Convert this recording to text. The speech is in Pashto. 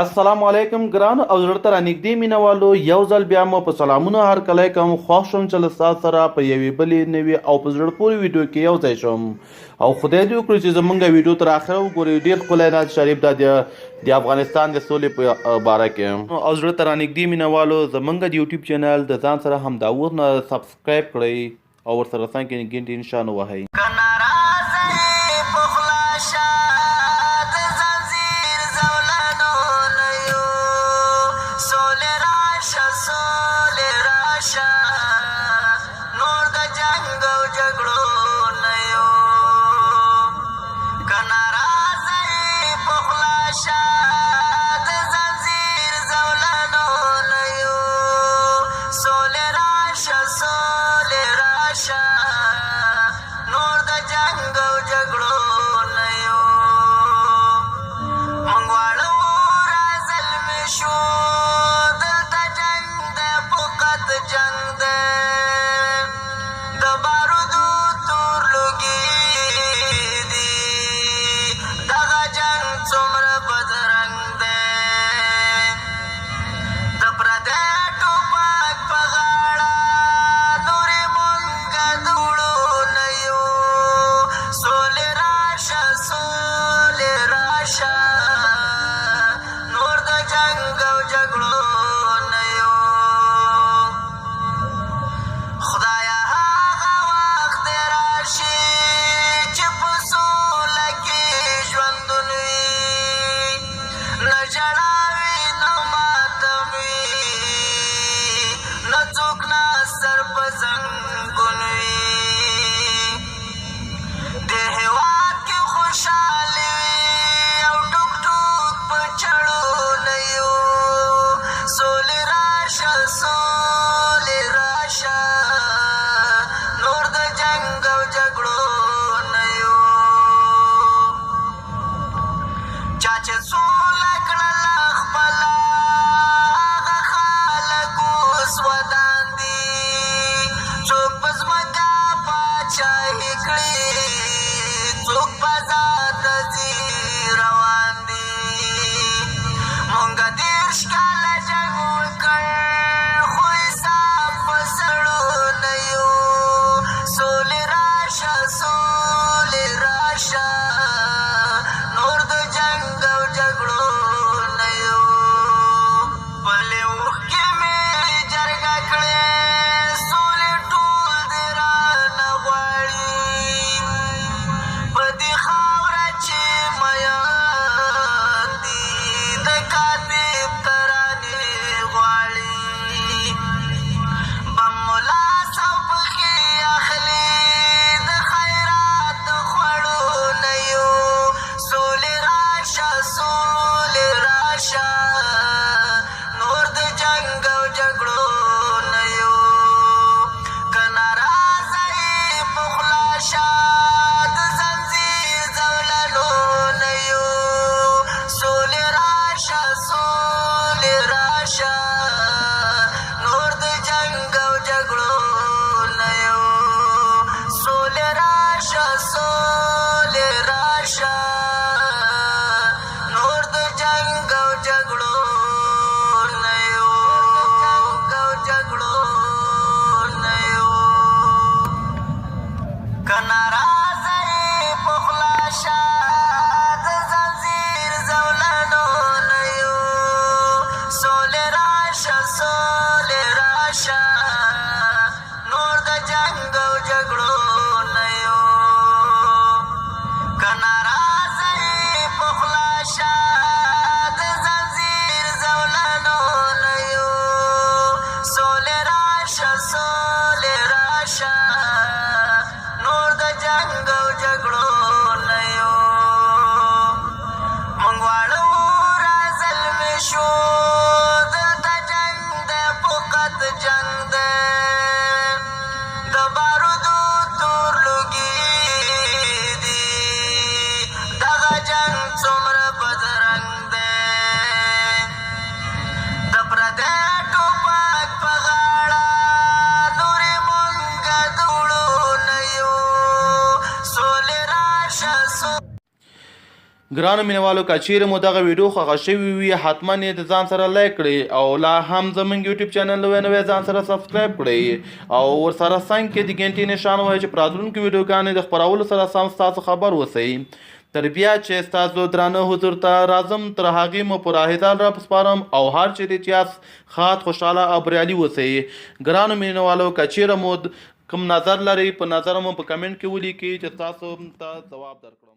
السلام علیکم ګرانو او زړه ته رانږدې مینوالو، یو ځل بیا مو په سلامونو هرکلی کوم. خوښ شوم چې له تاسو سره په یوې بلې نوې او په زړه پورې ویډیو کې یو ځای شوم، او خدای دې وکړي چې زمونږ ویډیو تر اخره وګورئ. ډېر ښکلی نعت شریف دا د افغانستان د سولې په باره کې. او زړه ته رانږدې مینوالو، زمونږ د یوټیوب چینل د ځان سره همدا اوس نه سبسکرایب کړئ او ورسره څنګ کې ګنټې نشان ووهئ. که ناراضه یې په خوله شه د ځنځیر زولنو نه یو، سولې راشه سولې راشه نور د جنګ او جګړو نه یو. که ناراضه یې په خوله شه د ځنځیر زولنو نه یو، سولې راشه سولې راشه نور د جنګ او جګړو نه یو. موږ واړه وو را زلمي شو، دلته جنګ دی فقط جنګ دی، د بارودو تور لوګي دي، دغه جنګ څومره بدرنګ دی، د پردی ټوپک په غاړه نورې مونږه د وړو نه یو. سولې راشه سولې راشه نور د جنګ او جګړو نه یو. خدایه هغه وخت دې راشي چې په سوله کې ژوندون وي، نه ژړا وي نه ماتم وي، نه څوک ناست سر په زنګون وي، دې هېواد کې خوشحالي وي او ټوک ټوک په چړو نه یو. سولې راشه سولې راشه نور د جنګ او جګړو نه یو. چا چې سوله کړله خپله هغه خلک اوس ودان دي، څوک په ځمکه پاچاهي کړي، څوک فضا ته ځي روان دي. مونږ 30 کاله جنګ وکړ خو حساب په سړو نه یو. سولې راشه سولې راشه نور د جنګ او جګړو نه یو. خپلې اوښکې مې جرګه کړې، سولې ټول دې رانه غواړي، په دې خاوره چې میان دي د کاتب ترانې غواړي، بم مو لاس او پښې اخلي د خیرات د خوړو نه یو. سولې راشه سولې راشه نور د جنګ او جګړو نه یو. که ناراضه یې په خوله شه د ځنځیر زولنو نه یو. سولې راشه سولې راشه نور د جنګ او جګړو نه یو. سولې راشه سولې راشه نور د جنګ او جګړو نه یو، جنګ او جګړو نه یو. که ناراضه یې په خوله شه د ځنځیر زولنو نه یو. سولې راشه سولې راشه نور د جنګ او جګړو نه یو. که ناراضه یې په خوله شه د ځنځیر زولنو نه یو. سولې راشه سولې راشه نور د جنګ او جګړو نه یو. موږ واړه وو را زلمي شو، دلته جنګ دی فقط جنګ دی، د بارودو ګرانو مینوالو که چیرې مو دغه ویډیو خوښه شوې وي حتما یې د ځان سره لایک کړئ او لا هم زمونږ یوټیوب چینل نوی نوی ځان سره سبسکرایب کړئ او ورسره څنګ کې د ګنټې نشان ووهئ چې په راتلونکو ویډیوګانو د خپرولو سره سم ستاسو خبر اوسئ. تر بیا چې ستاسو درانه حضور ته راځم تر هغې مو په راهیدال رب سپارم او هر چیرې چې یاست ښاد، خوشحاله او بریالي اوسئ. ګرانو مینوالو که چیرې مو کوم نظر لرئ په نظر مو په کمنټ کې ولیکئ چې تاسو ته ځواب درکړم.